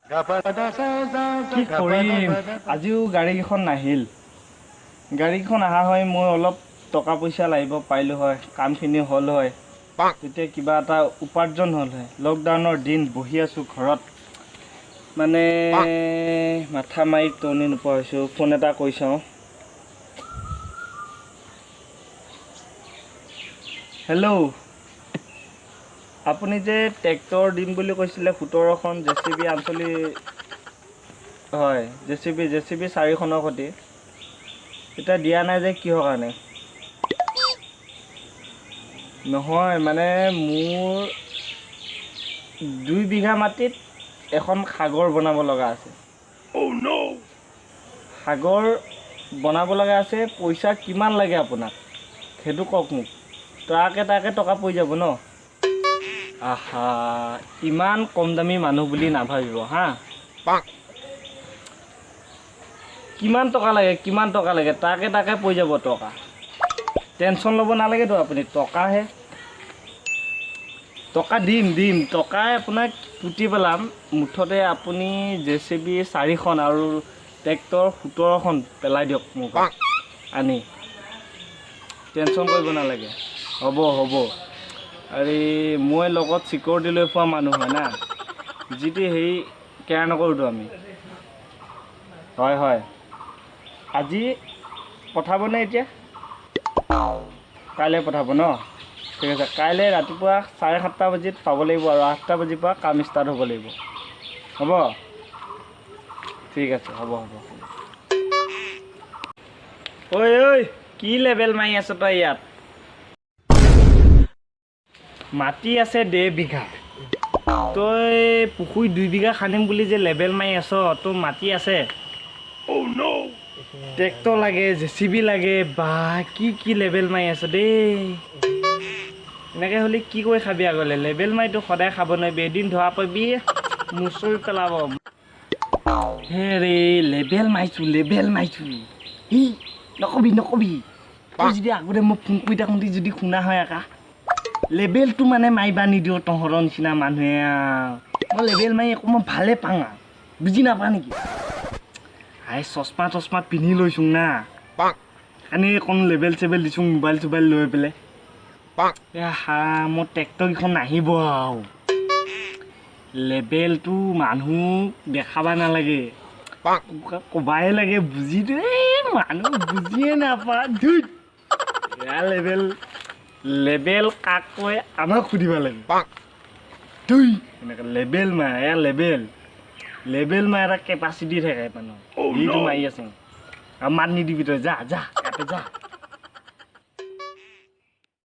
কি কৰিম, আজিও গাড়ীকেইখন নাহিল। গাড়ীকেইখন অহা হয় মই অলপ টকা পইচা লাগিব পাৰিলোঁ হয়, কামখিনি হ'ল হয়, তেতিয়া কিবা এটা উপাৰ্জন হ'ল হয়। লকডাউনৰ দিন, বহি আছোঁ ঘৰত, মানে মাথা মাৰি তৰণি নোপোৱা হৈছোঁ। ফোন এটা কৰি চাওঁ। হেল্ল', আপুনি যে ট্ৰেক্টৰ দিম বুলি কৈছিলে 17খন, জে চি বি আঞ্চলিক হয়, জে চি বি 4খনৰ সৈতে, এতিয়া দিয়া নাই যে কিহৰ কাৰণে? নহয়, মানে মোৰ 2 বিঘা মাটিত এখন সাগৰ বনাব লগা আছে। সাগৰ বনাব লগা আছে। পইচা কিমান লাগে আপোনাক সেইটো কওক মোক। ট্ৰাকে ট্ৰাকে টকা পৰি যাব ন। আহা, ইমান কম দামী মানুহ বুলি নাভাবিব হা। কিমান টকা লাগে, কিমান টকা লাগে? ট্ৰাকে ট্ৰাকে পৰি যাব টকা, টেনশ্যন ল'ব নালাগেতো আপুনি। টকাহে, টকা দিম দিম, টকাই আপোনাক পুতি পেলাম। মুঠতে আপুনি জে চি বি 4খন আৰু ট্ৰেক্টৰ 17খন পেলাই দিয়ক মোক আনি, টেনশ্যন কৰিব নালাগে। হ'ব হ'ব। আৰে, মই লগত চিকিউৰিটি লৈ ফুৰা মানুহ হয় না, যিটো হেৰি কেয়াৰ নকৰোঁতো আমি। হয় হয়, আজি পঠাবনে এতিয়া? কাইলৈ পঠাব ন? ঠিক আছে, কাইলৈ ৰাতিপুৱা 7:30 বাজিত পাব লাগিব আৰু 8টা বাজিৰ পৰা কাম ষ্টাৰ্ট হ'ব লাগিব। হ'ব, ঠিক আছে, হ'ব হ'ব। ঐ ঐ, কি লেবেল মাৰি আছ তই ইয়াত? মাটি আছে 1.5 বিঘা, তই পুখুৰী 2 বিঘা খান্দিম বুলি যে লেবেল মাৰি আছ, তোৰ মাটি আছে? ট্ৰেক্টৰ লাগে, জে চি বি লাগে, বা কি কি লেবেল মাৰি আছ দেই। এনেকৈ হ'লে কি কৰি খাবি আগলে? লেবেল মাৰিতো সদায় খাব নোৱাৰিবি, এদিন ধৰা পাবি, মুচৰি পেলাব। হেৰে, লেবেল মাৰিছোঁ, লেবেল মাৰিছোঁ। ই নকবি নকবি। তই যদি আগতে মই ফোন কৰি থাকোঁতে যদি শুনা হয় আকা, লেবেলটো মানে মাৰিবা নিদিওঁ তহঁতৰ নিচিনা মানুহে আৰু। মই লেবেল মাৰি একো মই ভালে পাওঁ আৰু, বুজি নাপা নেকি? আই, চশমা তচমা পিন্ধি লৈছোঁ না, এনেই অকণ লেবেল চেবেল দিছোঁ, মোবাইল চোবাইল লৈ পেলাই। হা, মোৰ ট্ৰেক্টৰকেইখন নাহিব আৰু। লেবেলটো মানুহ দেখাব নালাগে, কবাই লাগে, বুজি এই মানুহ বুজিয়ে নাপা। ধুইত, এয়া লেবেল, লেবেল কাক কয় আমাক সুধিব লাগে। তুই এনেকৈ লেবেল মাৰ, এয়া লেবেল, লেবেল মাৰ এটা কেপাচিটি থাকে মানুহৰ। যিটো মাৰি আছে আৰু মাত নিদিবি তই, যা যা, ইয়াতে যা।